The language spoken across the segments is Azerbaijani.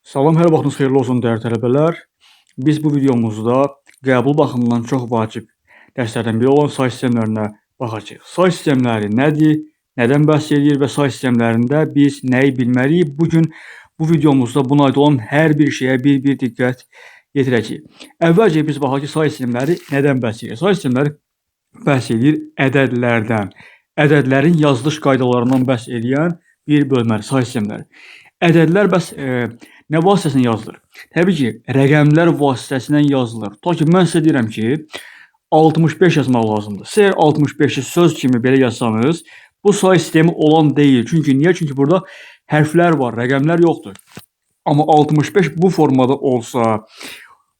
Salam, hər vaxtınız xeyirli olsun dəyərli tələbələr. Biz bu videomuzda qəbul baxımından çox vacib dərslərdən biri olan say sistemlərinə baxacağıq. Say sistemləri nədir, nədən bəhs edir və say sistemlərində biz nəyi bilməliyik? Bu gün bu videomuzda buna aid olan hər bir şeyə bir-bir diqqət yetirəcəyik. Əvvəlcə biz baxaq ki, say sistemləri nədən bəhs edir? Say sistemləri bəhs edir ədədlərdən. Ədədlərin yazılış qaydalarından bəhs edən bir bölmədir say sistemləri. Ədədlər bəs nə vasitəsilə yazılır? Təbii ki, rəqəmlər vasitəsilə yazılır. Ta ki, mən sizə deyirəm ki, 65 yazmaq lazımdır. Siz əgər 65-i söz kimi belə yazsanız, bu say sistemi olan deyil. Çünki niyə? Çünki burada hərflər var, rəqəmlər yoxdur. Amma 65 bu formada olsa,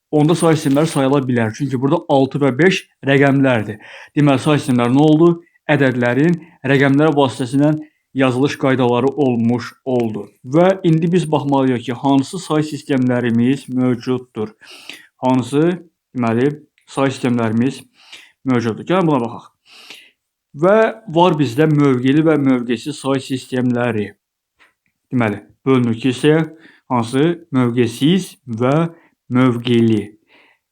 onda say sistemləri sayıla bilər. Çünki burada 6 və 5 rəqəmlərdir. Deməli, say sistemləri nə oldu? Ədədlərin rəqəmlər vasitəsilə yazılış qaydaları olmuş oldu. Və indi biz baxmalıyıq ki, hansı say sistemlərimiz mövcuddur. Hansı, deməli, say sistemlərimiz mövcuddur. Gəlin buna baxaq. Və var bizdə mövqeli və mövqesiz say sistemləri. Deməli, bölünür iki hissəyə, hansı mövqesiz və mövqeli.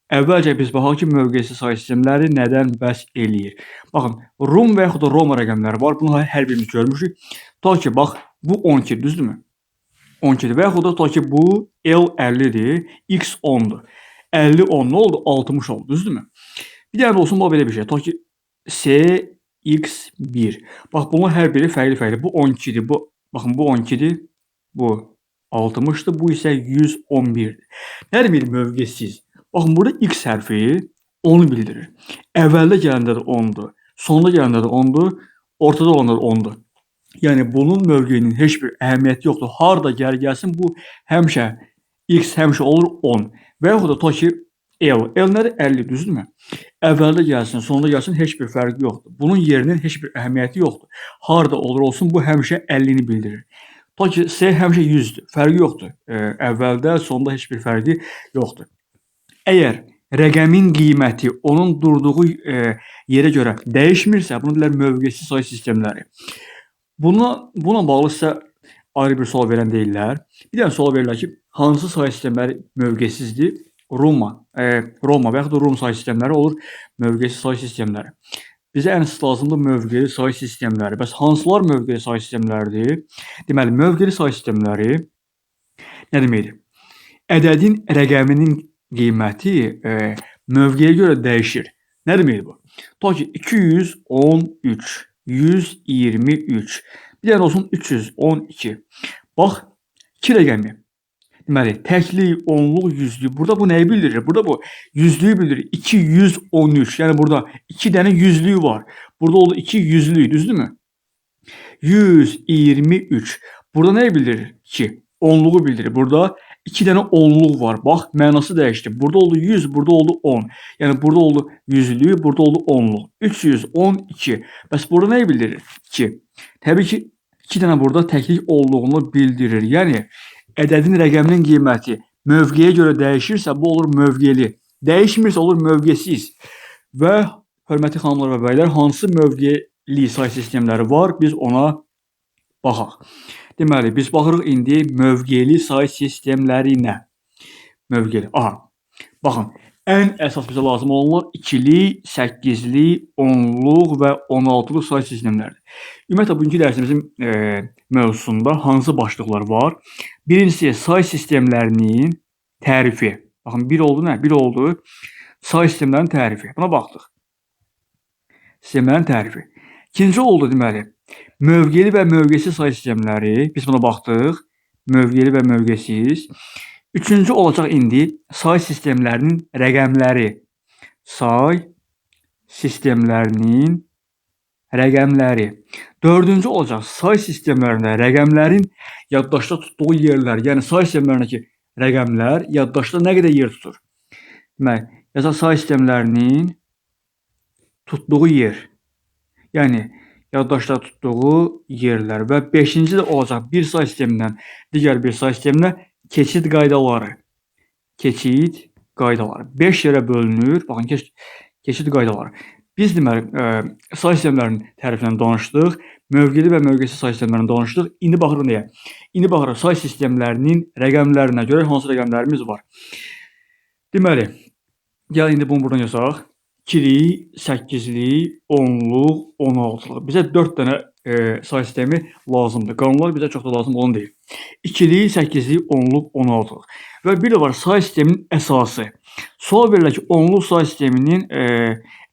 Əvvəlcə biz baxaq ki, mövqesiz say sistemləri nədən bəhs eləyir. Baxın, Rum və yaxud da Roma rəqəmləri var. Bunu hər birimiz görmüşük. Ta ki, bax, bu 12, düzdürmü? 12-dir. Və yaxud da ta ki, bu L 50-dir, X 10-dur. 50 10 nə oldu? 60 oldu, düzdürmü? Bir dənə də olsun bax belə bir şey. Ta ki, S X 1. Bax, bunların hər biri fərqli-fərqli. Bu 12-dir. Bu, baxın, bu 12-dir. Bu 60-dır. Bu isə 111-dir. Nə deməkdir mövqesiz? Baxın, burada X hərfi 10-u bildirir. Əvvəldə gələndə də 10-dur. Sonda gələndə də 10-dur. Ortada olanda da 10-dur. Yəni, bunun mövqeyinin heç bir əhəmiyyəti yoxdur. Harda gəlir gəlsin, bu həmişə X həmişə olur 10. Və yaxud da ta ki L. L nədir? 50, düzdürmü? Əvvəldə gəlsin, sonda gəlsin, heç bir fərqi yoxdur. Bunun yerinin heç bir əhəmiyyəti yoxdur. Harda olur olsun, bu həmişə 50-ni bildirir. Ta ki S həmişə 100-dür. Fərqi yoxdur. Əvvəldə, sonda heç bir fərqi yoxdur. Əgər rəqəmin qiyməti onun durduğu yerə görə dəyişmirsə, bunu deyirlər mövqesiz say sistemləri. Buna bağlı sizə ayrı bir sual verən deyirlər. Bir dənə sual verirlər ki, hansı say sistemləri mövqesizdir? Roma və yaxud da Rum say sistemləri olur mövqesiz say sistemləri. Bizə ən əsas lazımdır mövqeli say sistemləri. Bəs hansılar mövqeli say sistemləridir? Deməli, mövqeli say sistemləri nə deməkdir? Ədədin rəqəminin qiyməti mövqeyə görə dəyişir. Nə deməkdir bu? Ta ki 213, 123, bir dənə olsun 312. Bax, iki rəqəmi. Deməli, təklik, onluq, yüzlük. Burada bu nəyi bildirir? Burada bu yüzlüyü bildirir. 213. Yəni burada 2 dənə yüzlüyü var. Burada oldu 2 yüzlük, düzdürmü? 123. Burada nəyi bildirir? 2. Onluğu bildirir. Burada 2 dənə onluq var. Bax, mənası dəyişdi. Burada oldu 100, burada oldu 10. Yəni burada oldu yüzlüyü, burada oldu onluq. 312. Bəs burada nəyi bildirir? 2. Təbii ki, 2 dənə burada təklik olduğunu bildirir. Yəni ədədin rəqəminin qiyməti mövqeyə görə dəyişirsə, bu olur mövqeli. Dəyişmirsə olur mövqesiz. Və hörmətli xanımlar və bəylər, hansı mövqeli say sistemləri var, biz ona baxaq. Deməli, biz baxırıq indi mövqeli say sistemlərinə. Mövqeli. Aha. Baxın, ən əsas bizə lazım olanlar ikili, səkkizli, onluq və 16-lıq say sistemləridir. Ümumiyyətlə, bugünkü dərsimizin mövzusunda hansı başlıqlar var? Birincisi, say sistemlərinin tərifi. Baxın, bir oldu nə? Bir oldu say sistemlərinin tərifi. Buna baxdıq. Sistemlərin tərifi. İkinci oldu deməli, mövqeli və mövqesiz say sistemləri. Biz buna baxdıq. Mövqeli və mövqesiz. Üçüncü olacaq indi say sistemlərinin rəqəmləri. Say sistemlərinin rəqəmləri. Dördüncü olacaq say sistemlərində rəqəmlərin yaddaşda tutduğu yerlər. Yəni say sistemlərindəki rəqəmlər yaddaşda nə qədər yer tutur? Deməli, yazaq say sistemlərinin tutduğu yer. Yəni yaddaşda tutduğu yerlər. Və beşinci də olacaq bir say sistemindən digər bir say sisteminə keçid qaydaları. Keçid qaydaları. 5 yerə bölünür. Baxın, keçid qaydaları. Biz deməli, say sistemlərinin tərifindən danışdıq. Mövqeli və mövqesiz say sistemlərini danışdıq. İndi baxırıq nəyə? İndi baxırıq say sistemlərinin rəqəmlərinə görə hansı rəqəmlərimiz var. Deməli, gəl indi bunu buradan yazaq. 2-lik, 8-lik, 10-luq, 16-lıq. Bizə 4 dənə say sistemi lazımdır. Qalanlar bizə çox da lazım olan deyil. 2-lik, 8-lik, 10-luq, 16-lıq. Və bir də var say sisteminin əsası. Sual verilir ki, 10-luq say sisteminin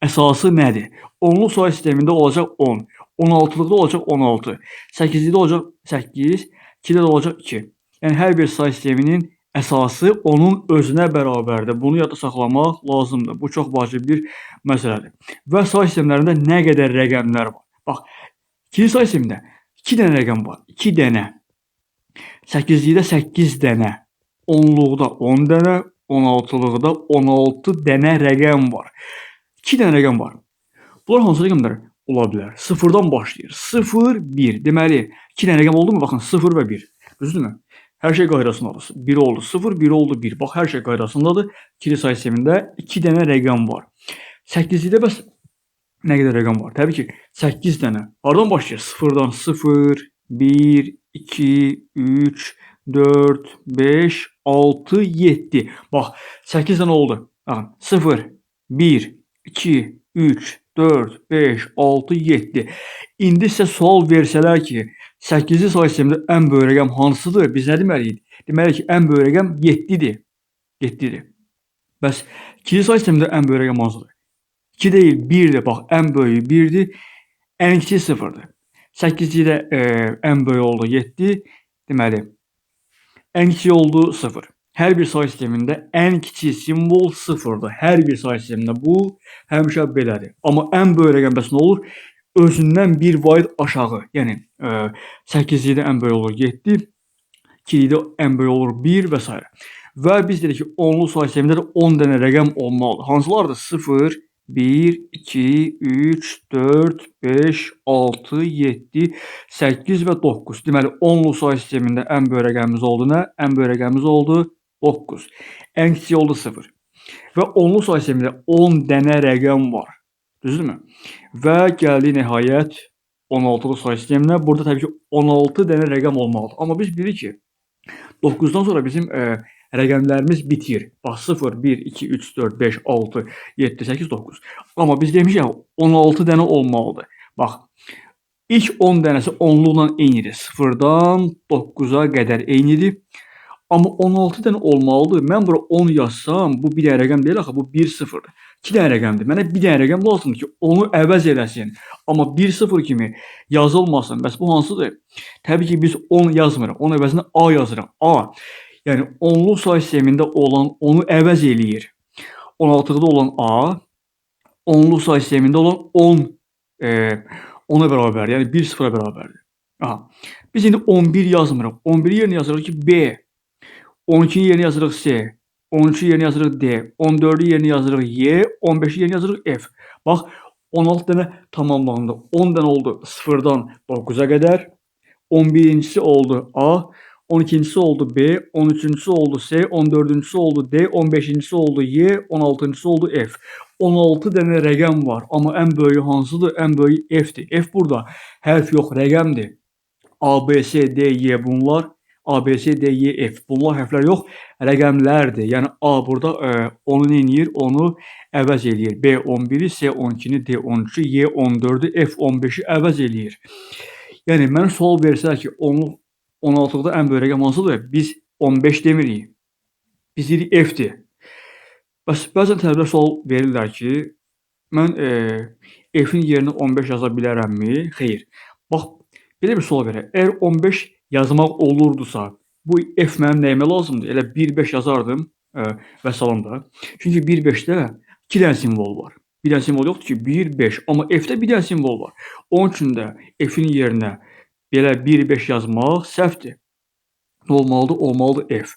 əsası nədir? 10-luq say sistemində olacaq 10, 16-lıqda olacaq 16, 8-likdə olacaq 8, 2-də də olacaq 2. Yəni hər bir say sisteminin əsası onun özünə bərabərdir. Bunu yadda saxlamaq lazımdır. Bu çox vacib bir məsələdir. Və say sistemlərində nə qədər rəqəmlər var? Bax, ikili say sistemində 2 dənə rəqəm var. 2 dənə. 8-likdə 8 dənə. 10-luqda 10 dənə, 16-lıqda 16 dənə rəqəm var. 2 dənə rəqəm var. Bunlar hansı rəqəmlər ola bilər? 0-dan başlayır. 0, 1. Deməli, 2 dənə rəqəm oldu mu? Baxın, 0 və 1. Düzdürmü? Hər şey qaydasındadır. 1 oldu 0, 1 oldu 1. Bax, hər şey qaydasındadır. İkili say sistemində 2 dənə rəqəm var. 8-likdə bəs nə qədər rəqəm var? Təbii ki, 8 dənə. Hardan başlayır? 0-dan 0, 1, 2, 3, 4, 5, 6, 7. Bax, 8 dənə oldu. Baxın, 0, 1, 2, 3, 4, 5, 6, 7. İndi sizə sual versələr ki, 8-li say sistemində ən böyük rəqəm hansıdır? Biz nə deməliyik? Deməliyik ki, ən böyük rəqəm 7-dir. 7-dir. Bəs ikili say sistemində ən böyük rəqəm hansıdır? 2 deyil, 1-dir. Bax, ən böyüyü 1-dir. Ən kiçiyi 0-dır. 8-likdə ən böyüyü oldu 7. Deməli, ən kiçiyi oldu 0. Hər bir say sistemində ən kiçik simvol 0-dır. Hər bir say sistemində bu həmişə belədir. Amma ən böyük rəqəm bəs nə olur? Özündən bir vahid aşağı. Yəni 8-likdə ən böyük olur 7, 2-likdə ən böyük olur 1 və s. Və biz dedik ki, 10-luq say sistemində də 10 dənə rəqəm olmalıdır. Hansılardır? 0, 1, 2, 3, 4, 5, 6, 7, 8 və 9. Deməli, 10-luq say sistemində ən böyük rəqəmimiz oldu nə? Ən böyük rəqəmimiz oldu 9. Ən kiçiyi oldu 0. Və 10-luq say sistemində 10 dənə rəqəm var. Düzdürmü? Və gəldik nəhayət 16-lıq say sisteminə. Burada təbii ki, 16 dənə rəqəm olmalıdır. Amma biz bilirik ki, 9-dan sonra bizim rəqəmlərimiz bitir. Bax, 0, 1, 2, 3, 4, 5, 6, 7, 8, 9. Amma biz demişik ki, 16 dənə olmalıdır. Bax, ilk 10 dənəsi 10-luqla eynidir. 0-dan 9-a qədər eynidir. Amma 16 dənə olmalıdır. Mən bura 10 yazsam, bu bir dənə rəqəm deyil axı, bu 1 0-dır. 2 dənə rəqəmdir. Mənə bir dənə rəqəm lazımdır ki, onu əvəz eləsin. Amma 1 0 kimi yazılmasın. Bəs bu hansıdır? Təbii ki, biz 10 yazmırıq. 10 əvəzinə A yazırıq. A, yəni 10-luq say sistemində olan 10-u əvəz eləyir. 16-da olan A, 10-luq say sistemində olan 10 10-a bərabərdir. Yəni 1 0-a bərabərdir. Aha. Biz indi 11 yazmırıq. 11 yerinə yazırıq ki, B. 12-ni yerinə yazırıq C, 13-ü yerinə yazırıq D, 14-ü yerinə yazırıq Y, 15-i yerinə yazırıq F. Bax, 16 dənə tamamlandı. 10 dənə oldu 0-dan 9-a qədər. 11-incisi oldu A, 12-incisi oldu B, 13-cüsü oldu C, 14-cüsü oldu D, 15-incisi oldu Y, 16-cısı oldu F. 16 dənə rəqəm var, amma ən böyüyü hansıdır? Ən böyüyü F-dir. F burada hərf yox, rəqəmdir. A, B, C, D, Y bunlar. A, B, C, D, Y, F. Bunlar hərflər yox, rəqəmlərdir. Yəni A burada onu nə eləyir? Onu əvəz eləyir. B 11-i, C 12-ni, D 13-ü, Y 14-ü, F 15-i əvəz eləyir. Yəni mənə sual versələr ki, 16-da ən böyük rəqəm hansıdır? Biz 15 demirik. Biz deyirik F-dir. Bəs bəzən tələbələr sual verirlər ki, mən F-in yerinə 15 yaza bilərəmmi? Xeyr. Bax, belə bir sual verək. Əgər 15 yazmaq olurdusa, bu F mənim nəyimə lazımdır? Elə 1-5 yazardım və salam da. Çünki 1-5-də 2 dənə simvol var. Bir dənə simvol yoxdur ki, 1-5. Amma F-də bir dənə simvol var. Onun üçün də F-in yerinə belə 1-5 yazmaq səhvdir. Nə olmalıdır? Olmalıdır F.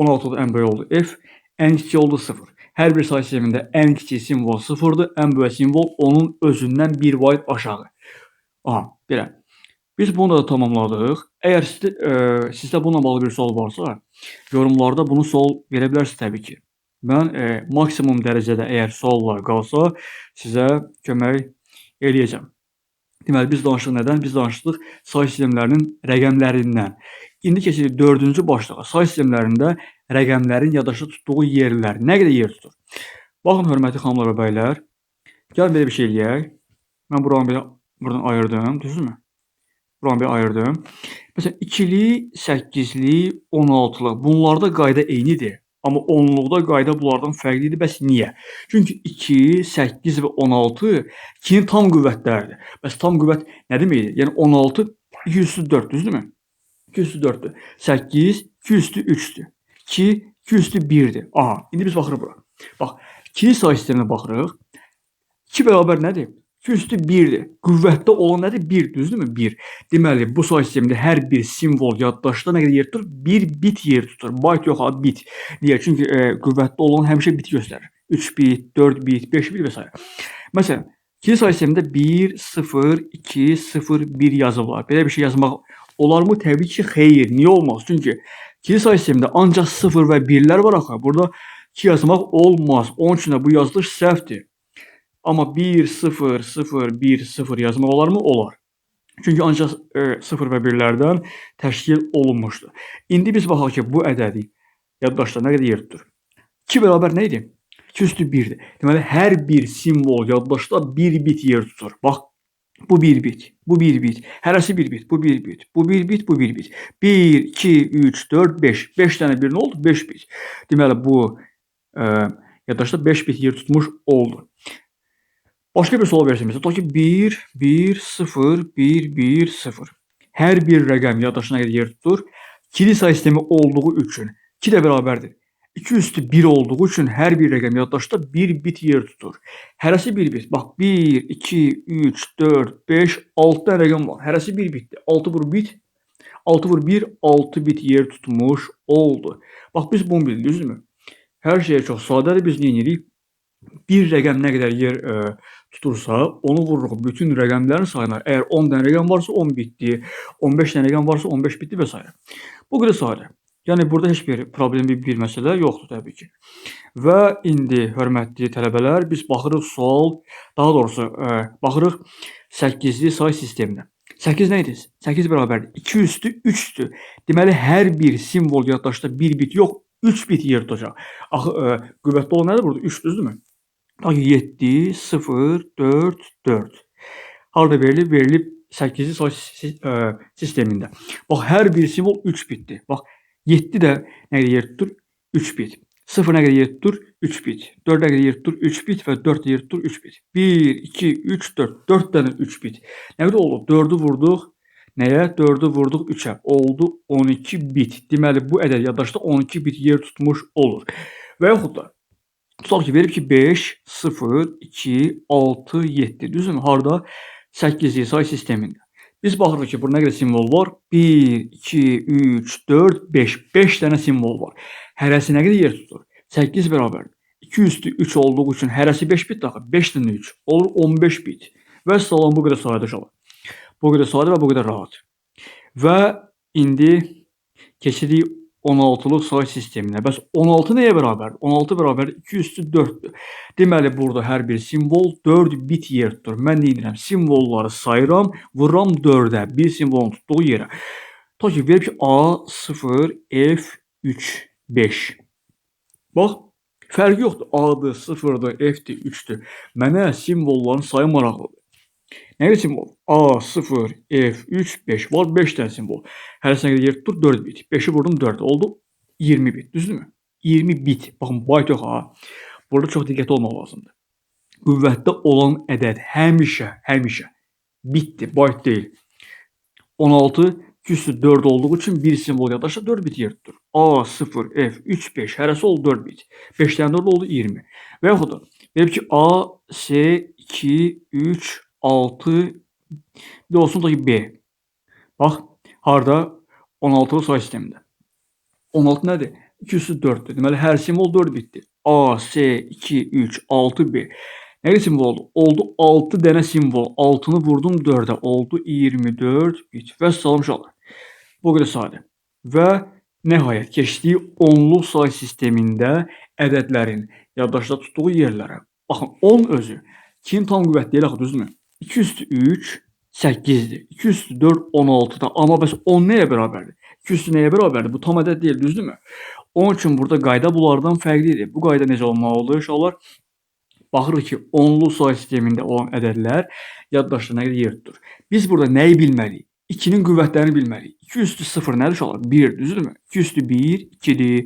16-da ən böyük oldu F, ən kiçik oldu 0. Hər bir say sistemində ən kiçik simvol 0-dır, ən böyük simvol onun özündən bir vahid aşağı. Aha, belə. Biz bunu da tamamladıq. Əgər sizdə bununla bağlı bir sual varsa, yorumlarda bunu sual verə bilərsiniz təbii ki. Mən maksimum dərəcədə əgər suallar qalsa, sizə kömək eləyəcəm. Deməli, biz danışdıq nədən? Biz danışdıq say sistemlərinin rəqəmlərindən. İndi keçirik dördüncü başlığa. Say sistemlərində rəqəmlərin yaddaşda tutduğu yerlər. Nə qədər yer tutur? Baxın, hörmətli xanımlar və bəylər. Gəlin belə bir şey eləyək. Mən buranı belə buradan ayırdım, düzdürmü? Buranı bir ayırdım. Məsələn, 2-li, 8-li, 16-lıq. Bunlarda qayda eynidir. Amma 10-luqda qayda bunlardan fərqlidir. Bəs niyə? Çünki 2, 8 və 16 2-nin tam qüvvətləridir. Bəs tam qüvvət nə deməkdir? Yəni 16 2 üstü 4, düzdürmü? 2 üstü 4-dür. 8 2 üstü 3-dür. 2 2 üstü 1-dir. Aha, indi biz baxırıq bura. Bax, 2-li say sisteminə baxırıq. 2 bərabər nədir? 2 üstü 1-dir. Qüvvətdə olan nədir? 1, düzdürmü? 1. Deməli, bu say sistemində hər bir simvol yaddaşda nə qədər yer tutur? 1 bit yer tutur. Bayt yox, ha, bit. Niyə? Çünki qüvvətdə olan həmişə bit göstərir. 3 bit, 4 bit, 5 bit və s. Məsələn, ikili say sistemində 1, 0, 2, 0, 1 yazıblar. Belə bir şey yazmaq olarmı? Təbii ki, xeyr. Niyə olmaz? Çünki ikili say sistemində ancaq 0 və 1-lər var axı. Burada 2 yazmaq olmaz. Onun üçün də bu yazılış səhvdir. Amma 1, 0, 0, 1, 0 yazmaq olarmı? Olar. Çünki ancaq 0 və 1-lərdən təşkil olunmuşdur. İndi biz baxaq ki, bu ədədi yaddaşda nə qədər yer tutur? 2 bərabər nə idi? 2 üstü 1-dir. Deməli, hər bir simvol yaddaşda 1 bit yer tutur. Bax, bu 1 bit, bu 1 bit, hərəsi 1 bit, bu 1 bit, bu 1 bit, bu 1 bit. 1, 2, 3, 4, 5. 5 dənə 1 nə oldu? 5 bit. Deməli, bu yaddaşda 5 bit yer tutmuş oldu. Başqa bir sual versin məsələn. Tutaq ki, 1, 1, 0, 1, 1, 0. Hər bir rəqəm yaddaşda nə qədər yer tutur? İkili say sistemi olduğu üçün 2 də bərabərdir. 2 üstü 1 olduğu üçün hər bir rəqəm yaddaşda 1 bit yer tutur. Hərəsi 1 bit. Bax, 1, 2, 3, 4, 5, 6 dənə rəqəm var. Hərəsi 1 bitdir. 6 vur bit. 6 vur 1, 6 bit yer tutmuş oldu. Bax, biz bunu bildik, düzdürmü? Hər şey çox sadədir. Biz nə edirik? Bir rəqəm nə qədər yer tutursa, onu vururuq bütün rəqəmlərin sayına. Əgər 10 dənə rəqəm varsa 10 bitdi, 15 dənə rəqəm varsa 15 bitdi və s. Bu qədər sadə. Yəni burada heç bir problemli bir məsələ yoxdur təbii ki. Və indi hörmətli tələbələr, biz baxırıq sual, daha doğrusu baxırıq 8-li say sisteminə. 8 nə idi? 8 bərabərdir 2 üstü 3-dür. Deməli hər bir simvol yaddaşda 1 bit yox, 3 bit yer tutacaq. Axı qüvvətli olan nədir burada? 3 düzdürmü? Tutaq ki 7, 0, 4, 4. Harada verilib? Verilib 8-li say sistemində. Bax, hər bir simvol 3 bitdir. Bax, 7 də nə qədər yer tutur? 3 bit. 0 nə qədər yer tutur? 3 bit. 4 nə qədər yer tutur? 3 bit və 4 yer tutur 3 bit. 1, 2, 3, 4. 4 dənə 3 bit. Nə qədər oldu? 4-ü vurduq. Nəyə? 4-ü vurduq 3-ə. Oldu 12 bit. Deməli, bu ədəd yaddaşda 12 bit yer tutmuş olur. Və yaxud da tutaq ki, verib ki 5, 0, 2, 6, 7. Düzdürmü? Harda? 8-li say sistemində. Biz baxırıq ki, burada nə qədər simvol var? 1, 2, 3, 4, 5. 5 dənə simvol var. Hərəsi nə qədər yer tutur? 8 bərabərdir 2 üstü 3 olduğu üçün hərəsi 5 bit axı. 5 dənə 3. Olur 15 bit. Və salam, bu qədər sadə uşaqlar. Bu qədər sadə və bu qədər rahat. Və indi keçirik 16-lıq say sisteminə. Bəs 16 nəyə bərabərdir? 16 bərabər 2 üstü 4-dür. Deməli, burada hər bir simvol 4 bit yer tutur. Mən nə edirəm? Simvolları sayıram, vururam 4-ə, bir simvolun tutduğu yerə. Tutaq ki, verib ki, A, 0, F, 3, 5. Bax, fərqi yoxdur. A-dır, 0-dır, F-dir, 3-dür. Mənə simvolların sayı maraqlıdır. Nə qədər simvol? A, 0, F, 3, 5. Var 5 dənə simvol. Hərəsinə qədər yer tutur 4 bit. 5-i vurdum 4. Oldu 20 bit. Düzdürmü? 20 bit. Baxın, bayt yox ha. Burada çox diqqətli olmaq lazımdır. Qüvvətdə olan ədəd həmişə, həmişə bitdir, bayt deyil. 16 2 üstü 4 olduğu üçün bir simvol yaddaşda 4 bit yer tutur. A, 0, F, 3, 5. Hərəsi oldu 4 bit. 5 dənə 4 oldu 20. Və yaxud da verib ki A, S, 2, 3, 6, bir də olsun da ki B. Bax, harda? 16-lı say sistemində. 16 nədir? 2 üstü 4-dür. Deməli, hər simvol 4 bitdir. A, S, 2, 3, 6, B. Nə qədər simvol oldu? Oldu 6 dənə simvol. 6-nı vurdum 4-ə. Oldu 24 bit. Və salam uşaqlar. Bu qədər sadə. Və nəhayət keçdik onluq say sistemində ədədlərin yaddaşda tutduğu yerlərə. Baxın, 10 özü 2-nin tam qüvvət deyil axı, düzdürmü? 2 üstü 3, 8-dir. 2 üstü 4 16-dır. Amma bəs 10 nəyə bərabərdir? 2 üstü nəyə bərabərdir? Bu tam ədəd deyil, düzdürmü? Onun üçün burada qayda bunlardan fərqlidir. Bu qayda necə olmalıdır uşaqlar? Baxırıq ki, onlu say sistemində olan ədədlər yaddaşda nə qədər yer tutur. Biz burada nəyi bilməliyik? 2-nin qüvvətlərini bilməliyik. 2 üstü 0 nədir uşaqlar? 1, düzdürmü? 2 üstü 1, 2-dir.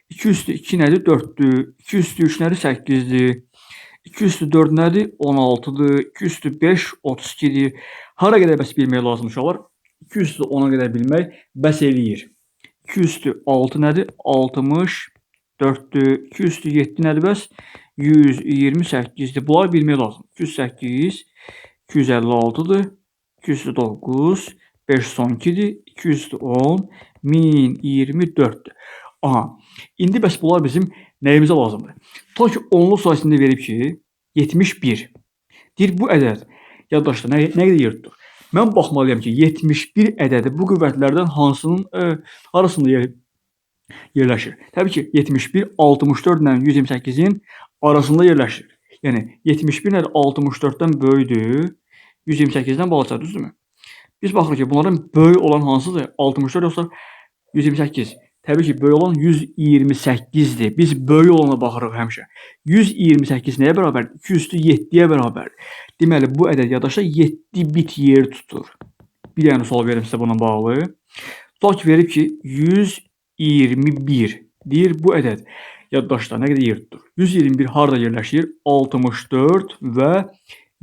2 üstü 2 nədir? 4-dür. 2 üstü 3 nədir? 8-dir. 2 üstü 4 nədir? 16-dır. 2 üstü 5, 32-dir. Hara qədər bəs bilmək lazım uşaqlar? 2 üstü 10-a qədər bilmək bəs eləyir. 2 üstü 6 nədir? 64-dür. 2 üstü 7 nədir bəs? 128-dir. Bunları bilmək lazım. 208, 256-dır. 2 üstü 9, 512-dir. 2 üstü 10, 1024-dür. Aha, indi bəs bunlar bizim nəyimizə lazımdır? Tutaq ki, onluq sayəsində verib ki, 71. Deyir, bu ədəd yaddaşda nə qədər yer tutur? Mən baxmalıyam ki, 71 ədədi bu qüvvətlərdən hansının arasında yerləşir? Təbii ki, 71 64 ilə 128-in arasında yerləşir. Yəni, 71 nədir? 64-dən böyükdür, 128-dən balacadır, düzdürmü? Biz baxırıq ki, bunlardan böyük olan hansıdır? 64 yoxsa 128? Təbii ki, böyük olan 128-dir. Biz böyük olana baxırıq həmişə. 128 nəyə bərabərdir? 2 üstü 7-yə bərabərdir. Deməli, bu ədəd yaddaşda 7 bit yer tutur. Bir dənə sual verim sizə buna bağlı. Tutaq ki, verib ki, 121. Deyir, bu ədəd yaddaşda nə qədər yer tutur? 121 harada yerləşir? 64 və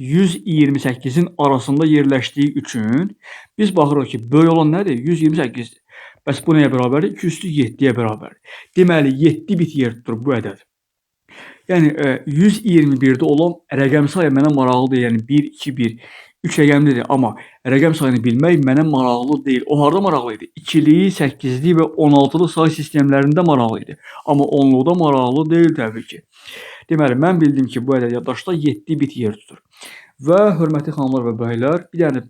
128-in arasında yerləşdiyi üçün biz baxırıq ki, böyük olan nədir? 128-dir. Bəs bu nəyə bərabərdir? 2 üstü 7-yə bərabərdir. Deməli, 7 bit yer tutur bu ədəd. Yəni, 121-də olan rəqəm sayı mənə maraqlı deyil. Yəni, 1, 2, 1, 3 rəqəmlidir. Amma rəqəm sayını bilmək mənə maraqlı deyil. O harada maraqlı idi? 2-li, 8-li və 16-lı say sistemlərində maraqlı idi. Amma 10-luqda maraqlı deyil təbii ki. Deməli, mən bildim ki, bu ədəd yaddaşda 7 bit yer tutur. Və hörmətli xanımlar və bəylər, bir dənə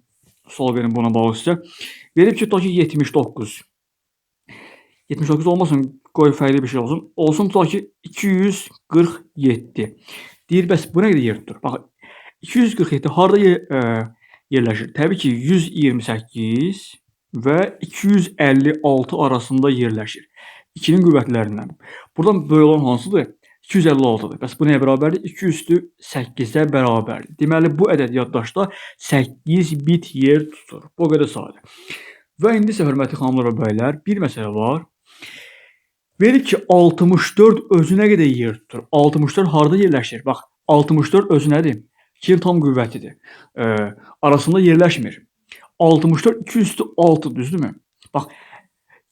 sual verin buna bağlı sizə. Verib ki, tutaq ki, 79. 79 olmasın, qoy fərqli bir şey olsun. Olsun, tutaq ki, 247. Deyir, bəs bu nə qədər yer tutur? Bax, 247 harada yerləşir? Təbii ki, 128 və 256 arasında yerləşir. 2-nin qüvvətlərindən. Buradan böyük olan hansıdır? 256-dır. Bəs bu nəyə bərabərdir? 2 üstü 8-ə bərabərdir. Deməli, bu ədəd yaddaşda 8 bit yer tutur. Bu qədər sadə. Və indi isə, hörmətli xanımlar və bəylər, bir məsələ var. Verib ki, 64 özü nə qədər yer tutur? 64 harada yerləşir? Bax, 64 özü nədir? 2-nin tam qüvvətidir. Arasında yerləşmir. 64 2 üstü 6, düzdürmü? Bax,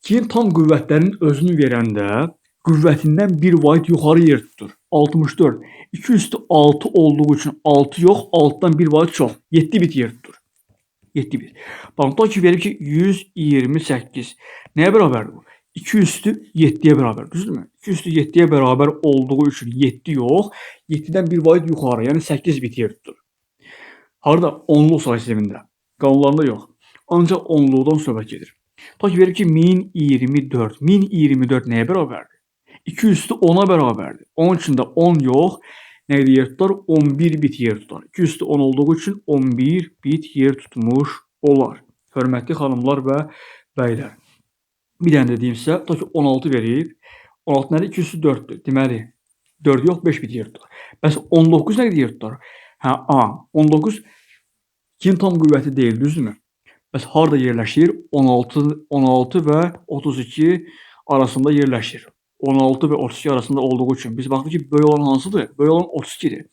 2-nin tam qüvvətlərinin özünü verəndə qüvvətindən bir vahid yuxarı yer tutur. 64. 2 üstü 6 olduğu üçün 6 yox, 6-dan bir vahid çox. 7 bit yer tutur. 7 bit. Bax, tutaq ki, verib ki, 128. Nəyə bərabərdir bu? 2 üstü 7-yə bərabər, düzdürmü? 2 üstü 7-yə bərabər olduğu üçün 7 yox, 7-dən bir vahid yuxarı, yəni 8 bit yer tutur. Harada? Onluq say sistemində. Qalanlarında yox. Ancaq onluqdan söhbət gedir. Tutaq ki, verib ki, 1024. 1024 nəyə bərabərdir? 2 üstü 10-a bərabərdir. Onun üçün də 10 yox, nə qədər yer tutar? 11 bit yer tutar. 2 üstü 10 olduğu üçün 11 bit yer tutmuş olar. Hörmətli xanımlar və bəylər. Bir dənə də deyim sizə, tutaq ki, 16 verib. 16 nədir? 2 üstü 4-dür. Deməli, 4 yox, 5 bit yer tutar. Bəs 19 nə qədər yer tutar? Hə, A, 19 2-nin tam qüvvəti deyil, düzdürmü? Bəs harada yerləşir? 16 və 32 arasında yerləşir. 16 və 32 arasında olduğu üçün biz baxdıq ki, böyük olan hansıdır? Böyük olan 32-dir.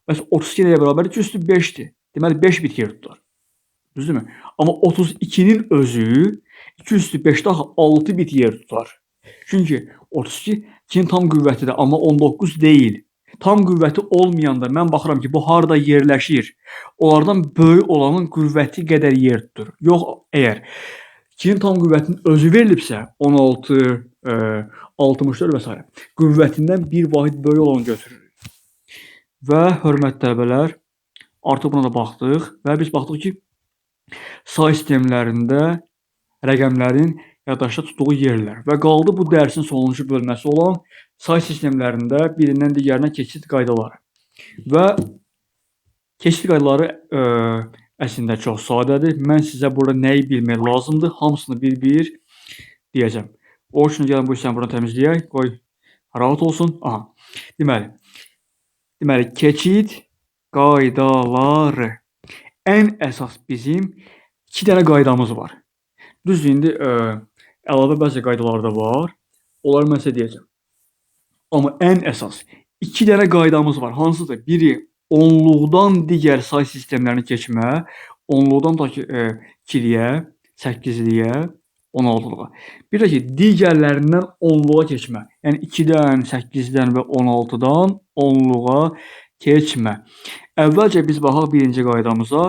Bəs 32 nəyə bərabərdir? 2 üstü 5-dir. Deməli, 5 bit yer tutar. Düzdürmü? Amma 32-nin özü 2 üstü 5 daha 6 bit yer tutar. Çünki 32 2-nin tam qüvvətidir, amma 19 deyil. Tam qüvvəti olmayanda mən baxıram ki, bu harada yerləşir. Onlardan böyük olanın qüvvəti qədər yer tutur. Yox, əgər 2-nin tam qüvvətinin özü verilibsə, 16, 64 və s. Qüvvətindən bir vahid böyük olanı götürürük. Və hörmətli tələbələr, artıq buna da baxdıq və biz baxdıq ki, say sistemlərində rəqəmlərin yaddaşda tutduğu yerlər və qaldı bu dərsin sonuncu bölməsi olan say sistemlərində birindən digərinə keçid qaydaları. Və keçid qaydaları Əslində çox sadədir. Mən sizə burada nəyi bilmək lazımdır, hamısını bir-bir deyəcəm. O üçün gəlin bu hissəni buradan təmizləyək. Qoy rahat olsun. Aha. Deməli keçid qaydaları. Ən əsas bizim 2 dənə qaydamız var. Düzdür, indi əlavə bəzi qaydalar da var. Onları mən sizə deyəcəm. Amma ən əsas 2 dənə qaydamız var. Hansıdır? Biri onluqdan digər say sistemlərini keçmə, onluqdan ta ki 2-liyə, 8-liyə, 16-lığa. Bir də ki, digərlərindən onluğa keçmə. Yəni 2-dən, 8-dən və 16-dan onluğa keçmə. Əvvəlcə biz baxaq birinci qaydamıza,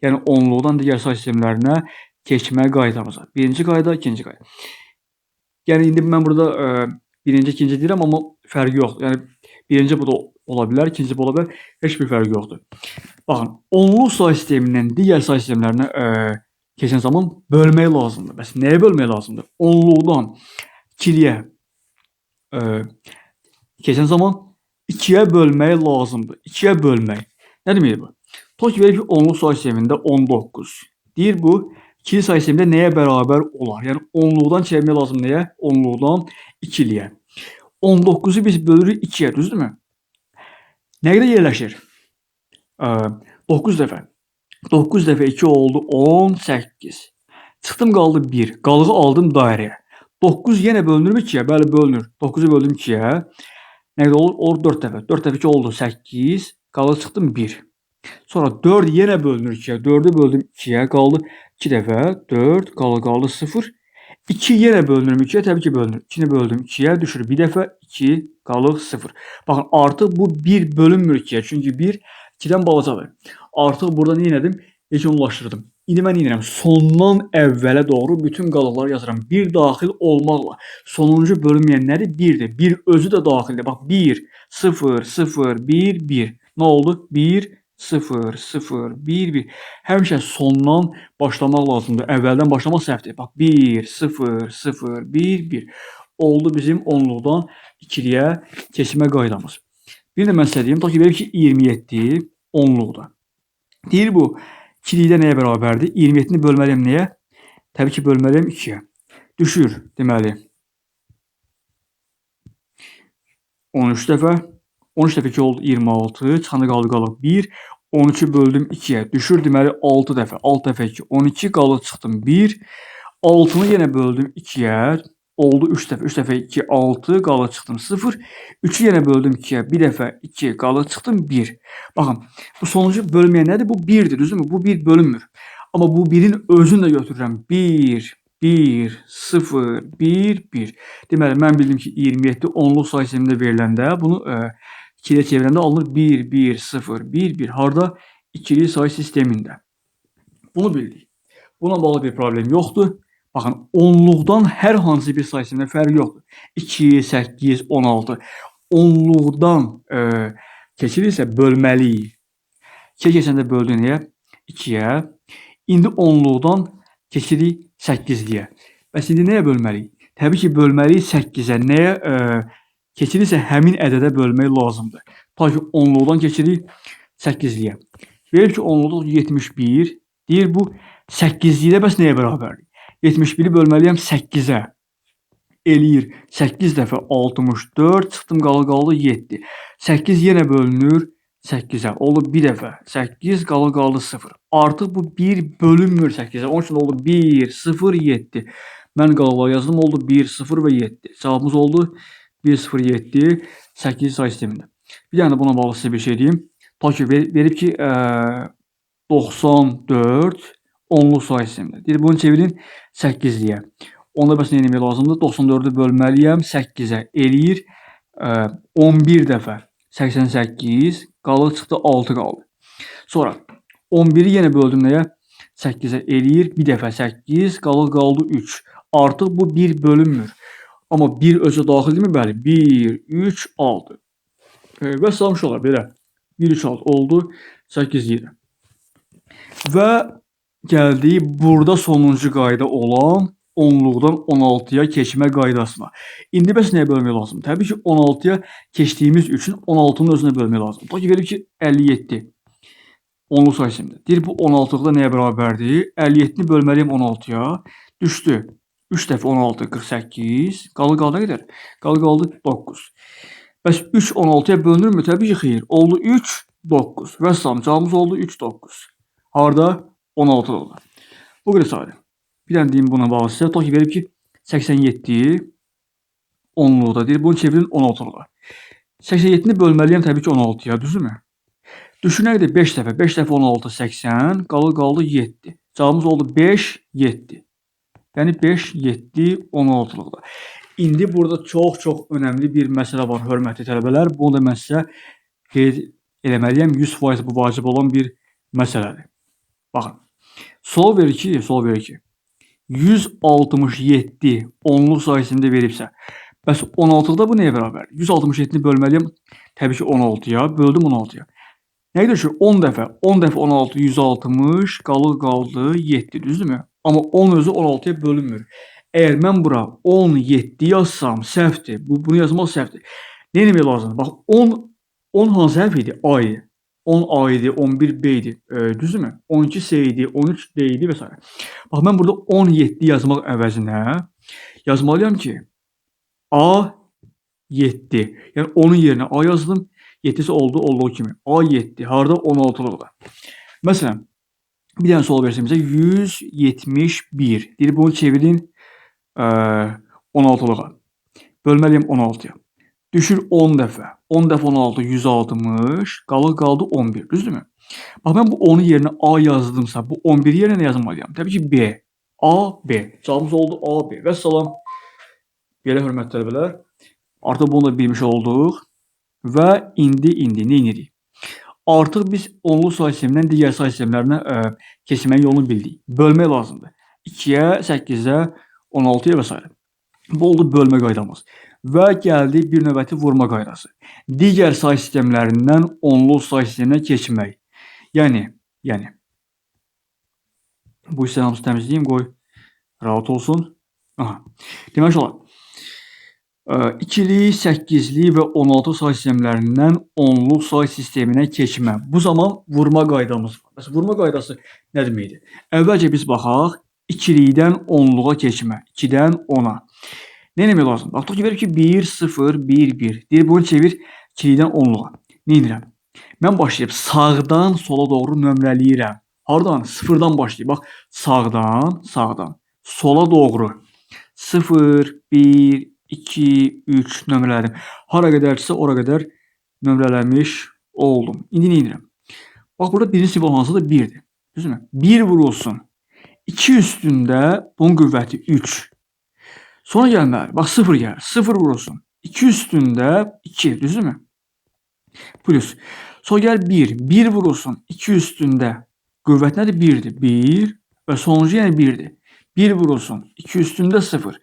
yəni onluqdan digər say sistemlərinə keçmə qaydamıza. Birinci qayda, ikinci qayda. Yəni indi mən burada birinci, ikinci deyirəm, amma fərqi yoxdur. Yəni birinci bu da ola bilər, ikinci bu ola bilər. Heç bir fərqi yoxdur. Baxın, onluq say sistemindən digər say sistemlərinə keçən zaman bölmək lazımdır. Bəs nəyə bölmək lazımdır? Onluqdan 2-liyə keçən zaman 2-yə bölmək lazımdır. 2-yə bölmək. Nə deməkdir bu? Tutaq ki, verib ki, onluq say sistemində 19. Deyir bu, ikili say sistemində nəyə bərabər olar? Yəni onluqdan çevirmək lazım nəyə? Onluqdan 2-liyə. 19-u biz bölürük 2-yə, düzdürmü? Nə qədər yerləşir? 9 dəfə. 9 dəfə 2 oldu 18. Çıxdım qaldı 1. Qalığı aldım dairəyə. 9 yenə bölünürmü 2-yə? Bəli, bölünür. 9-u böldüm 2-yə. Nə qədər olur? Olur 4 dəfə. 4 dəfə 2 oldu 8. Qalığı çıxdım 1. Sonra 4 yenə bölünür 2-yə. 4-ü böldüm 2-yə. Qaldı 2 dəfə. 4. Qalı qaldı 0. 2 yenə bölünür 2-yə? Təbii ki, bölünür. 2-ni böldüm 2-yə. Düşür bir dəfə. 2. Qalıq 0. Baxın, artıq bu 1 bölünmür 2-yə. Çünki 1 2-dən balacadır. Artıq burada nə etdim? Yekunlaşdırdım. İndi mən nə edirəm? Sondan əvvələ doğru bütün qalıqları yazıram. 1 daxil olmaqla. Sonuncu bölünməyənləri 1-dir. 1 özü də daxildir. Bax, 1, 0, 0, 1, 1. Nə oldu? 1, 0, 0, 1, 1. Həmişə sondan başlamaq lazımdır. Əvvəldən başlamaq səhvdir. Bax, 1, 0, 0, 1, 1. Oldu bizim onluqdan 2-liyə keçmə qaydamız. Bir də mən sizə deyim, ta ki, verib ki, 27 onluqda. Deyir bu, 2-likdə nəyə bərabərdir? 27-ni bölməliyəm nəyə? Təbii ki, bölməliyəm 2-yə. Düşür, deməli, 13 dəfə. 13 dəfə 2 oldu 26. Çıxanda qaldı qalıq 1. 13-ü böldüm 2-yə. Düşür, deməli, 6 dəfə. 6 dəfə 2, 12. Qalıq çıxdım 1. 6-nı yenə böldüm 2-yə. Oldu 3 dəfə. 3 dəfə 2, 6. Qalıq çıxdım 0. 3-ü yenə böldüm 2-yə. 1 dəfə 2, qalıq çıxdım 1. Baxın, bu sonuncu bölünməyən nədir? Bu 1-dir, düzdürmü? Bu 1 bölünmür. Amma bu 1-in özünü də götürürəm. 1, 1, 0, 1, 1. Deməli, mən bildim ki, 27 onluq say sistemində veriləndə bunu 2-yə çevirəndə alınır 1, 1, 0, 1, 1. Harda? İkili say sistemində. Bunu bildik. Buna bağlı bir problem yoxdur. Baxın, onluqdan hər hansı bir say sistemində fərqi yoxdur. 2, 8, 16. Onluqdan keçirirsə bölməliyik. 2-yə keçəndə böldü nəyə? 2-yə. İndi onluqdan keçirik 8-liyə. Bəs indi nəyə bölməliyik? Təbii ki, bölməliyik 8-ə. Nəyə keçirirsə həmin ədədə bölmək lazımdır. Ta ki, onluqdan keçirik 8-liyə. Verib ki, onluqda 71. Deyir bu 8-likdə bəs nəyə bərabərdir? 71-i bölməliyəm 8-ə. Eləyir 8 dəfə 64. Çıxdım qalı qaldı 7. 8 yenə bölünür 8-ə. Oldu 1 dəfə 8, qalı qaldı 0. Artıq bu 1 bölünmür 8-ə. Onun üçün oldu 1, 0, 7. Mən qalıqları yazdım. Oldu 1, 0 və 7. Cavabımız oldu 1, 0, 7, 8 say sistemində. Bir dənə də buna bağlı sizə bir şey deyim. Ta ki, verib ki, 94 onluq say sistemində. Deyir, bunu çevirin 8-liyə. Onda bəs nə etmək lazımdır? 94-ü bölməliyəm 8-ə. Eləyir 11 dəfə 88, qalıq çıxdı 6 qaldı. Sonra 11-i yenə böldüm nəyə? 8-ə eləyir. Bir dəfə 8, qalıq qaldı 3. Artıq bu 1 bölünmür. Amma 1 özü daxildirmi? Bəli. 1, 3, 6. Və salam uşaqlar, belə. 1, 3, 6 oldu. 8 yerə. Və gəldik burada sonuncu qayda olan onluqdan 16-ya keçmə qaydasına. İndi bəs nəyə bölmək lazım? Təbii ki, 16-ya keçdiyimiz üçün 16-nın özünə bölmək lazım. Ta ki, verib ki, 57. Onluq say sistemində. Deyir, bu 16-lıqda nəyə bərabərdir? 57-ni bölməliyəm 16-ya. Düşdü. 3 dəfə 16, 48. Qaldı qaldı nə qədər? Qaldı qaldı 9. Bəs 3 16-ya bölünürmü? Təbii ki, xeyr. Oldu 3, 9. Vəssalam, cavabımız oldu 3, 9. Harda? 16-lıqda. Bu qədər sadə. Bir dənə deyim buna bağlı sizə. Tutaq ki, verib ki, 87 onluqda. Deyir, bunu çevirin 16-lığa. 87-ni bölməliyəm təbii ki, 16-ya, düzdürmü? Düşür nə qədər? 5 dəfə. 5 dəfə 16, 80. Qalır qaldı 7. Cavabımız oldu 5, 7. Yəni 5, 7, 16-lıqda. İndi burada çox-çox önəmli bir məsələ var, hörmətli tələbələr. Bunu da mən sizə qeyd eləməliyəm. 100% bu vacib olan bir məsələdir. Baxın. Sual verir ki, 167 onluq sayəsində veribsə, bəs 16-da bu nəyə bərabərdir? 167-ni bölməliyəm təbii ki 16-ya, böldüm 16-ya. Nə qədər ki 10 dəfə, 10 dəfə 16 160, qalır qaldı 7, düzdürmü? Amma 10 özü 16-ya bölünmür. Əgər mən bura 17 yazsam səhvdir. Bunu yazmaq səhvdir. Nə etmək lazımdır? Bax 10 hansı hərf idi? A idi. 10 A idi, 11 B idi. Düzdürmü? 12 C idi, 13 D idi və s. Bax mən burada 17 yazmaq əvəzinə yazmalıyam ki A 7. Yəni onun yerinə A yazdım. 7-si oldu olduğu kimi. A 7. Harda? 16-lıqda. Məsələn, bir dənə sual versin bizə 171. Deyir bunu çevirin 16-lığa. Bölməliyəm 16-ya. Düşür 10 dəfə. 10 dəfə 16 160. Qalır qaldı 11. Düzdürmü? Bax mən bu 10-u yerinə A yazdımsa, bu 11 yerinə nə yazmalıyam? Təbii ki B. A, B. Cavabımız oldu A, B. Vəssalam. Belə hörmətli tələbələr. Artıq bunu da bilmiş olduq. Və indi nə edirik? Artıq biz onluq say sistemindən digər say sistemlərinə keçməyin yolunu bildik. Bölmək lazımdır. 2-yə, 8-ə, 16-ya və s. Bu oldu bölmə qaydamız. Və gəldi bir növbəti vurma qaydası. Digər say sistemlərindən onluq say sisteminə keçmək. Yəni bu hissəni hamısı təmizləyim, qoy rahat olsun. Aha. Demək olar. 2-lik, 8-lik və 16 say sistemlərindən onluq say sisteminə keçmə. Bu zaman vurma qaydamız var. Bəs vurma qaydası nə deməkdir? Əvvəlcə biz baxaq 2-likdən onluğa keçmə. 2-dən 10-a. Nə etmək lazım? Bax, tutaq ki, verib ki 1, 0, 1, 1. Deyir, bunu çevir 2-likdən onluğa. Nə edirəm? Mən başlayıb sağdan sola doğru nömrələyirəm. Hardan? 0-dan başlayıb. Bax, sağdan sola doğru 0, 1, 2, 3 nömrələdim. Hara qədərsə ora qədər nömrələmiş oldum. İndi nə edirəm? Bax, burada birinci simvol hansıdır? 1-dir. Düzdürmü? 1 vurulsun. 2 üstündə bunun qüvvəti 3. Sonra gəlməli. Bax, 0 gəlir. 0 vurulsun. 2 üstündə 2. Düzdürmü? Plus. Sonra gəlir 1. 1 vurulsun. 2 üstündə qüvvət nədir? 1-dir. 1 və sonuncu yəni 1-dir. 1 vurulsun. 2 üstündə 0.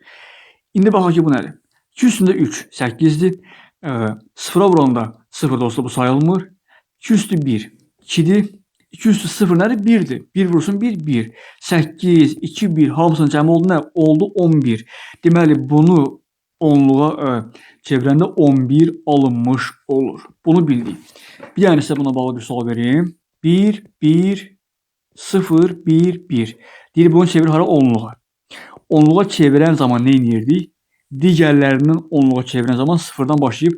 İndi baxaq ki, bu nədir? 2 üstündə 3, 8-dir. 0-a vuranda 0 da olsa bu sayılmır. 2 üstü 1, 2-dir. 2 üstü 0 nədir? 1-dir. 1 vursun 1, 1. 8, 2, 1 hamısının cəmi oldu nə? Oldu 11. Deməli, bunu onluğa çevirəndə 11 alınmış olur. Bunu bildik. Bir dənə sizə buna bağlı bir sual verim. 1, 1, 0, 1, 1. Deyir, bunu çevir hara? Onluğa. Onluğa çevirən zaman nə edirdik? Digərlərindən onluğa çevirən zaman sıfırdan başlayıb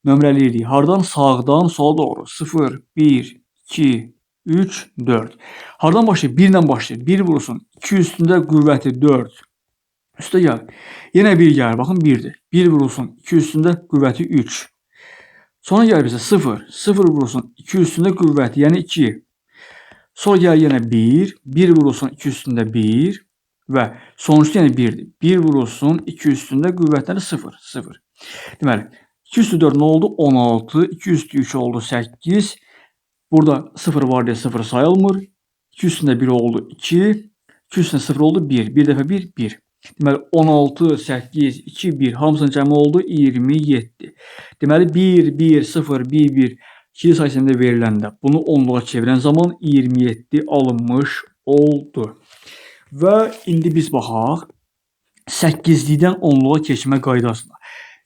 nömrələyirdik. Hardan? Sağdan sola doğru. 0, 1, 2, 3, 4. Hardan başlayır? 1 ilə başlayır. 1 vurulsun. 2 üstündə qüvvəti 4. Üstə gəl. Yenə 1 gəlir. Baxın 1-dir. 1 vurulsun. 2 üstündə qüvvəti 3. Sonra gəlir bizə 0. 0 vurulsun. 2 üstündə qüvvəti, yəni 2. Sonra gəlir yenə 1. 1 vurulsun. 2 üstündə 1. Və sonuncusu yəni 1-dir. 1 vurulsun. 2 üstündə qüvvətləri 0. 0. Deməli, 2 üstü 4 nə oldu? 16. 2 üstü 3 oldu 8. Burada 0 var deyə 0 sayılmır. 2 üstündə 1 oldu 2. 2 üstündə 0 oldu 1. 1 dəfə 1, 1. Deməli, 16, 8, 2, 1 hamısının cəmi oldu 27. Deməli, 1, 1, 0, 1, 1 ikili say sistemində veriləndə bunu onluğa çevirən zaman 27 alınmış oldu. Və indi biz baxaq 8-likdən onluğa keçmə qaydasına.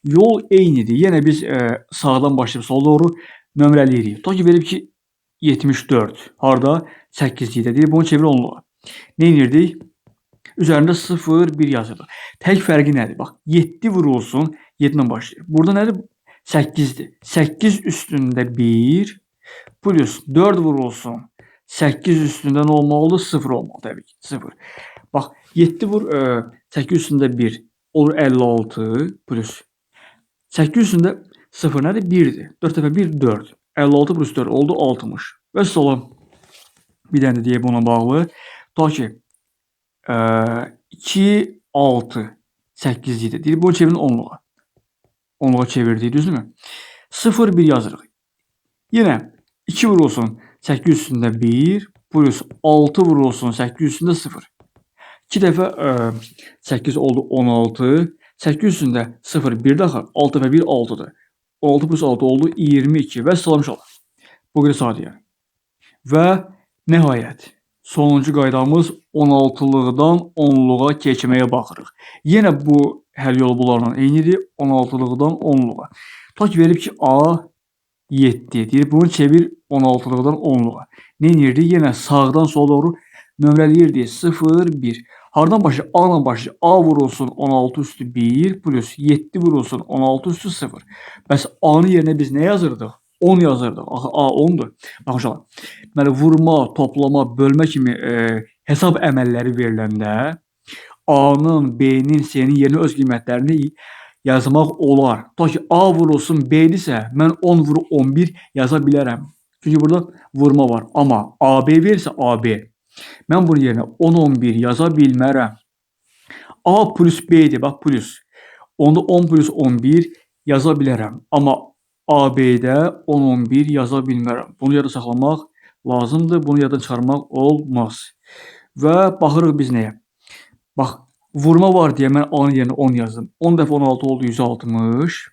Yol eynidir. Yenə biz sağdan başlayıb sola doğru nömrələyirik. Tutaq ki, verib ki 74. Harda? 8-likdə. Deyir, bunu çevir 10-luğa. Nə edirdik? Üzərində 0, 1 yazırıq. Tək fərqi nədir? Bax, 7 vurulsun, 7 ilə başlayır. Burada nədir? 8-dir. 8 üstündə 1 plus 4 vurulsun. 8 üstündə nə olmalıdır? 0 olmalı təbii ki. 0. Bax, 7 vur 8 üstündə 1 olur 56 plus 8 üstündə 0 nədir? 1-dir. 4 dəfə 1, 4. 56 plus 4 oldu 60. Və salam. Bir dənə də deyək buna bağlı. Tutaq ki, 2, 6, 8 idi. Deyir, bunu çevirin 10-luğa. 10-luğa çevirdik, düzdürmü? 0, 1 yazırıq. Yenə 2 vurulsun 8 üstündə 1 plus 6 vurulsun 8 üstündə 0. 2 dəfə 8 oldu 16. 8 üstündə 0 1 daha 6 dəfə 1 6-dır. 16 plus 6 oldu 22 və salam uşaqlar. Bu qədər sadə yəni. Və nəhayət sonuncu qaydamız 16-lıqdan 10-luğa keçməyə baxırıq. Yenə bu həll yolu bunlarla eynidir. 16-lıqdan 10-luğa. Tutaq ki, verib ki A 7. Deyir, bunu çevir 16-lıqdan 10-luğa. Nə edirdik? Yenə sağdan sola doğru nömrələyirdik. 0, 1. Hardan başlayır? A ilə başlayır. A vurulsun 16 üstü 1 plus 7 vurulsun 16 üstü 0. Bəs A-nın yerinə biz nə yazırdıq? 10 yazırdıq. Axı A 10-dur. Baxın uşaqlar. Deməli, vurma, toplama, bölmə kimi hesab əməlləri veriləndə A-nın, B-nin, C-nin yerinə öz qiymətlərini yazmaq olar. Tutaq ki, A vurulsun B-dirsə, mən 10 vur 11 yaza bilərəm. Çünki burada vurma var. Amma AB verirsə AB. Mən bunun yerinə 10, 11 yaza bilmərəm. A plus B-dir, bax plus. Onda 10 plus 11 yaza bilərəm. Amma AB-də 10, 11 yaza bilmərəm. Bunu yadda saxlamaq lazımdır. Bunu yaddan çıxarmaq olmaz. Və baxırıq biz nəyə? Bax, vurma var deyə mən A-nın yerinə 10 yazdım. 10 dəfə 16 oldu 160.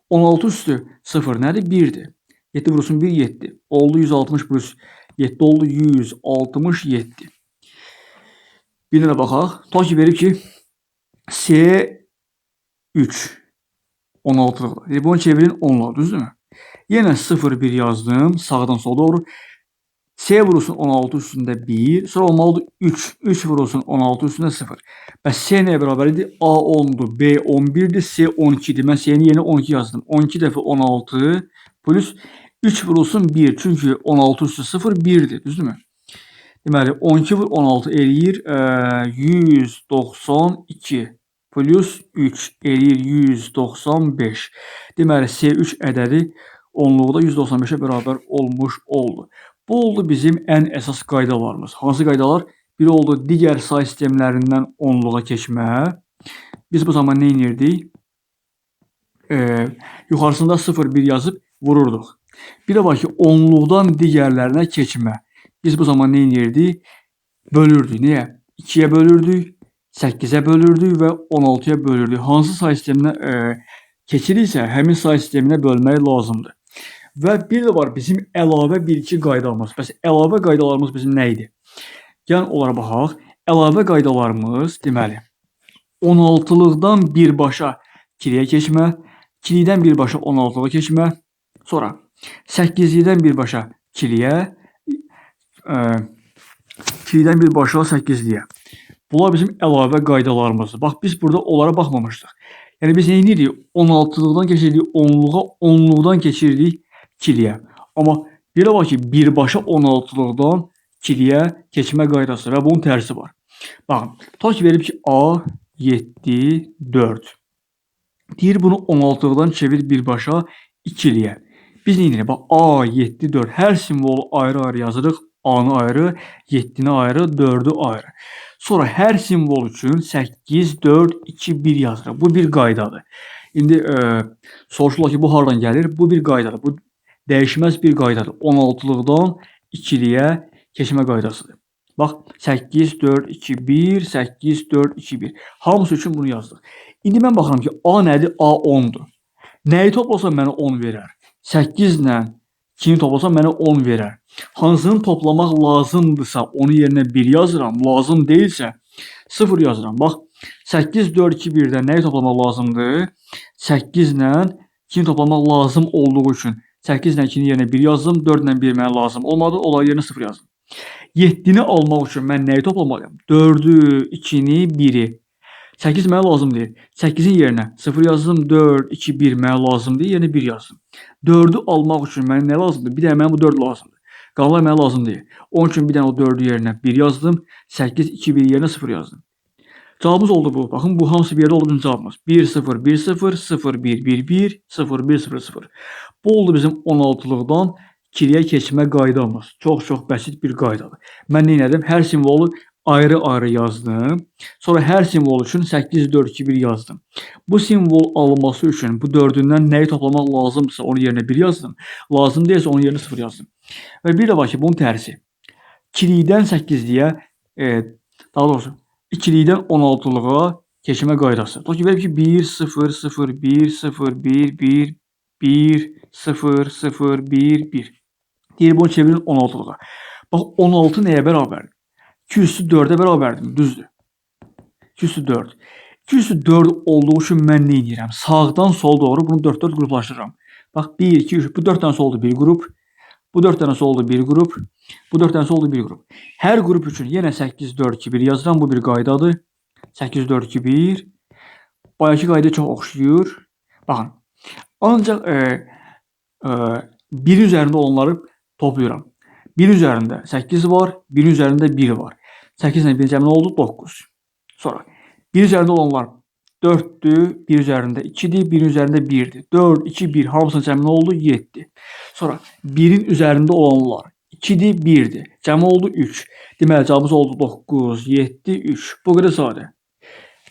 16 üstü 0 nədir? 1-dir. 7 vurulsun 1, 7. Oldu 160 plus 7 oldu 167. Bir dənə baxaq. Tutaq ki, verib ki, C3 16-lıqdır. Yəni, bunu çevirin 10-luğa, düzdürmü? Yenə 0, 1 yazdım. Sağdan sola doğru. C vurulsun 16 üstündə 1. Sonra olmalıdır 3. 3 vurulsun 16 üstündə 0. Bəs C nəyə bərabər idi? A 10-dur, B 11-dir, C 12-dir. Mən C-nin yerinə 12 yazdım. 12 dəfə 16 plus 3 vurulsun 1. Çünki 16 üstü 0 1-dir. Düzdürmü? Deməli, 12 vur 16 eləyir 192 plus 3 eləyir 195. Deməli, C3 ədədi onluqda 195-ə bərabər olmuş oldu. Bu oldu bizim ən əsas qaydalarımız. Hansı qaydalar? Biri oldu digər say sistemlərindən onluğa keçmə. Biz bu zaman nə edirdik? Yuxarısında 0, 1 yazıb vururduq. Bir də var ki, onluqdan digərlərinə keçmə. Biz bu zaman nə edirdik? Bölürdük. Niyə? 2-yə bölürdük, 8-ə bölürdük və 16-ya bölürdük. Hansı say sisteminə keçiriksə, həmin say sisteminə bölmək lazımdır. Və bir də var bizim əlavə 1-2 qaydamız. Bəs əlavə qaydalarımız bizim nə idi? Gəlin onlara baxaq. Əlavə qaydalarımız deməli 16-lıqdan birbaşa 2-liyə keçmə, 2-likdən birbaşa 16-lığa keçmə, sonra 8-likdən birbaşa 2-liyə, 2-likdən birbaşa 8-liyə. Bunlar bizim əlavə qaydalarımızdır. Bax, biz burada onlara baxmamışdıq. Yəni biz nə edirik? 16-lıqdan keçirdik 10-luğa, 10-luqdan keçirdik 2-liyə. Amma bir də var ki, birbaşa 16-lıqdan 2-liyə keçmə qaydası və bunun tərsi var. Baxın, tutaq ki, verib ki, A 7, 4. Deyir, bunu 16-lıqdan çevir birbaşa 2-liyə. Biz nə edirik? Bax, A 7, 4. Hər simvolu ayrı-ayrı yazırıq. A-nı ayrı, 7-ni ayrı, 4-ü ayrı. Sonra hər simvol üçün 8, 4, 2, 1 yazırıq. Bu bir qaydadır. İndi soruşurlar ki, bu hardan gəlir? Bu bir qaydadır. Bu dəyişməz bir qaydadır. 16-lıqdan 2-liyə keçmə qaydasıdır. Bax, 8, 4, 2, 1, 8, 4, 2, 1. Hamısı üçün bunu yazdıq. İndi mən baxıram ki, A nədir? A 10-dur. Nəyi toplasam mənə 10 verər? 8 ilə 2-ni toplasam mənə 10 verər. Hansını toplamaq lazımdırsa, onun yerinə 1 yazıram. Lazım deyilsə, 0 yazıram. Bax, 8, 4, 2, 1-dən nəyi toplamaq lazımdır? 8 ilə 2-ni toplamaq lazım olduğu üçün 8 ilə 2-nin yerinə 1 yazdım. 4 ilə 1 mənə lazım olmadı. Onlar yerinə 0 yazdım. 7-ni almaq üçün mən nəyi toplamalıyam? 4-ü, 2-ni, 1-i. 8 mənə lazım deyil. 8-in yerinə 0 yazdım. 4, 2, 1 mənə lazım deyil. Yerinə 1 yazdım. 4-ü almaq üçün mənə nə lazımdır? Bir dənə mənə bu 4 lazımdır. Qalanlar mənə lazım deyil. Onun üçün bir dənə o 4-ü yerinə 1 yazdım. 8, 2, 1 yerinə 0 yazdım. Cavabımız oldu bu. Baxın, bu hamısı bir yerdə oldu bizim cavabımız. 1, 0, 1, 0, 0, 1, 1, 1, 0, 1, 0, 0. Bu oldu bizim 16-lıqdan 2-liyə keçmə qaydamız. Çox-çox bəsit bir qaydadır. Mən nə etdim? Hər simvolu ayrı-ayrı yazdım. Sonra hər simvol üçün 8, 4, 2, 1 yazdım. Bu simvol alınması üçün bu 4-ündən nəyi toplamaq lazımdırsa onun yerinə 1 yazdım. Lazım deyilsə onun yerinə 0 yazdım. Və bir də var ki, bunun tərsi. 2-likdən 8-liyə, daha doğrusu 2-likdən 16-lığa keçmə qaydası. Tutaq ki, verib ki, 1, 0, 0, 1, 0, 1, 1, 1, 0, 0, 1, 1. Deyir, bunu çevirin 16-lığa. Bax, 16 nəyə bərabərdir? 2 üstü 4-ə bərabərdir, düzdür. 2 üstü 4. 2 üstü 4 olduğu üçün mən nə edirəm? Sağdan sola doğru bunu 4-4 qruplaşdırıram. Bax, 1, 2, 3. Bu 4 dənəsi oldu bir qrup. Bu 4 dənəsi oldu bir qrup. Bu 4 dənəsi oldu bir qrup. Hər qrup üçün yenə 8, 4, 2, 1 yazıram. Bu bir qaydadır. 8, 4, 2, 1. Bayaqki qaydaya çox oxşayır. Baxın. Ancaq 1 üzərində olanları toplayıram. 1 üzərində 8 var, 1 üzərində 1 var. 8 ilə 1 cəmi nə oldu? 9. Sonra 1 üzərində olanlar 4-dür, 1 üzərində 2-dir, 1 üzərində 1-dir. 4, 2, 1 hamısının cəmi nə oldu? 7. Sonra 1-in üzərində olanlar 2-dir, 1-dir. Cəmi oldu 3. Deməli, cavabımız oldu 9, 7, 3. Bu qədər sadə.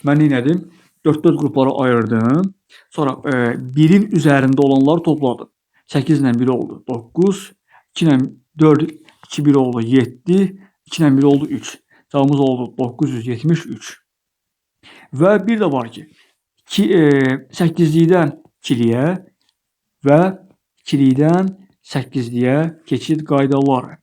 Mən nə etdim? 4-4 qruplara ayırdım. Sonra 1-in üzərində olanları topladım. 8 ilə 1 oldu 9, 2 ilə 4, 2, 1 oldu 7, 2 ilə 1 oldu 3. Cavabımız oldu 973. Və bir də var ki, 8-likdən 2-liyə və 2-likdən 8-liyə keçid qaydaları.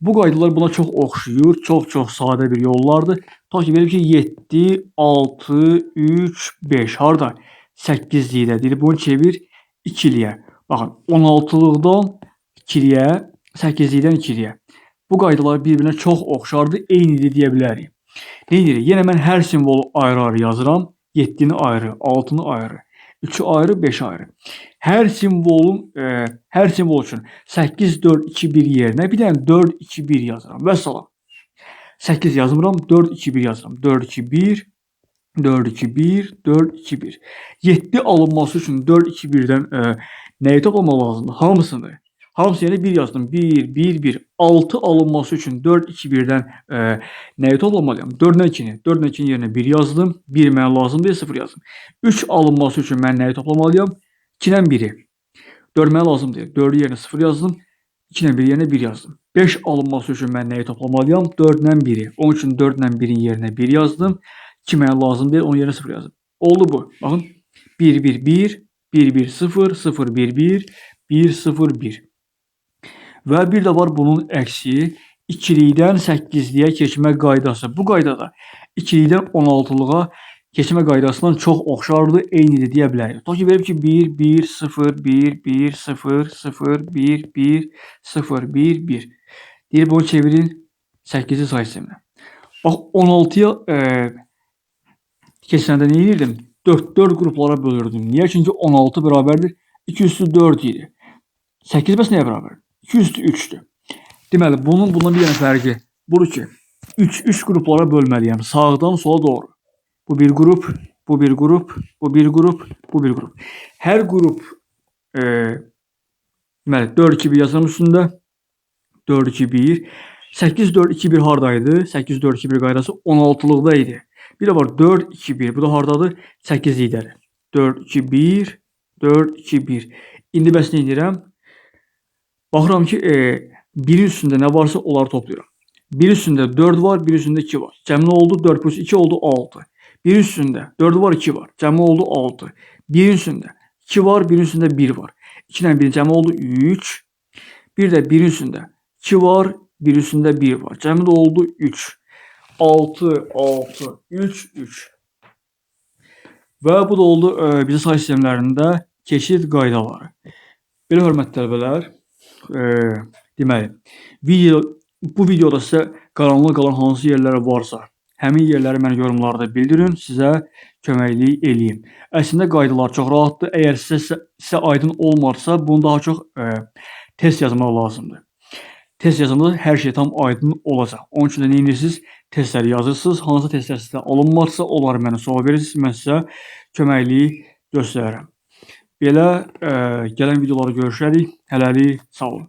Bu qaydalar buna çox oxşayır. Çox-çox sadə bir yollardır. Tutaq ki, verib ki, 7, 6, 3, 5. Harda? 8-likdə. Deyir, bunu çevir 2-liyə. Baxın, 16-lıqdan 2-liyə, 8-likdən 2-liyə. Bu qaydalar bir-birinə çox oxşardır, eynidir deyə bilərik. Nə edirik? Yenə mən hər simvolu ayrı-ayrı yazıram. 7-ni ayrı, 6-nı ayrı, 3-ü ayrı, 5-i ayrı. Hər simvolun, hər simvol üçün 8, 4, 2, 1 yerinə bir dənə 4, 2, 1 yazıram. Vəssalam. 8 yazmıram, 4, 2, 1 yazıram. 4, 2, 1, 4, 2, 1, 4, 2, 1. 7 alınması üçün 4, 2, 1-dən nəyi toplamaq lazımdır? Hamısını. Hamısı yerinə 1 yazdım. 1, 1, 1. 6 alınması üçün 4, 2, 1-dən nəyi toplamalıyam? 4 ilə 2-ni. 4 ilə 2-nin yerinə 1 yazdım. 1 mənə lazım deyil, 0 yazdım. 3 alınması üçün mən nəyi toplamalıyam? 2 ilə 1-i. 4 mənə lazım deyil. 4-ü yerinə 0 yazdım. 2 ilə 1 yerinə 1 yazdım. 5 alınması üçün mən nəyi toplamalıyam? 4 ilə 1-i. Onun üçün 4 ilə 1-in yerinə 1 yazdım. 2 mənə lazım deyil, onun yerinə 0 yazdım. Oldu bu. Baxın. 1, 1, 1, 1, 1, 0, 0, 1, 1, 1, 0, 1. Və bir də var bunun əksi 2-likdən 8-liyə keçmə qaydası. Bu qaydada 2-likdən 16-lığa keçmə qaydasından çox oxşardır, eynidir deyə bilərik. Tutaq ki, verib ki, 1, 1, 0, 1, 1, 0, 0, 1, 1, 0, 1, 1. Deyir, bunu çevirin 8-li say sisteminə. Bax, 16-ya keçəndə nə edirdim? 4-4 qruplara bölürdüm. Niyə? Çünki 16 bərabərdir 2 üstü 4 idi. 8 bəs nəyə bərabərdir? 2 üstü 3-dür. Deməli, bunun bundan bir dənə fərqi budur ki, 3-3 qruplara bölməliyəm. Sağdan sola doğru. Bu bir qrup, bu bir qrup, bu bir qrup, bu bir qrup. Hər qrup deməli 4 2 1 yazıram üstündə. 4 2 1. 8 4 2 1 hardaydı? 8 4 2 1 qaydası 16-lıqda idi. Bir də var 4 2 1. Bu da hardadır? 8-likdədir. 4 2 1 4 2 1. İndi bəs nə edirəm? Baxıram ki, birin üstündə nə varsa onları toplayıram. Bir üstündə 4 var, bir üstündə 2 var. Cəmi nə oldu? 4 plus 2 oldu 6. Bir üstündə 4 var, 2 var. Cəmi oldu 6. Bir üstündə 2 var, bir üstündə 1 var. 2 ilə 1 cəmi oldu 3. Bir də birin üstündə 2 var, bir üstündə 1 var. Cəmi də oldu 3. 6, 6, 3, 3. Və bu da oldu bizə say sistemlərində keçid qaydaları. Belə hörmətli tələbələr, deməli, bu videoda sizə qaranlıq qalan hansı yerlər varsa, həmin yerləri mənə yorumlarda bildirin, sizə köməklik eləyim. Əslində qaydalar çox rahatdır. Əgər sizə aydın olmazsa, bunu daha çox test yazmaq lazımdır. Test yazanda hər şey tam aydın olacaq. Onun üçün də nə edirsiniz? Testləri yazırsınız. Hansı testlər sizə alınmazsa, onları mənə sual verirsiniz. Mən sizə köməklik göstərərəm. Belə gələn videolarda görüşərik. Hələlik sağ olun.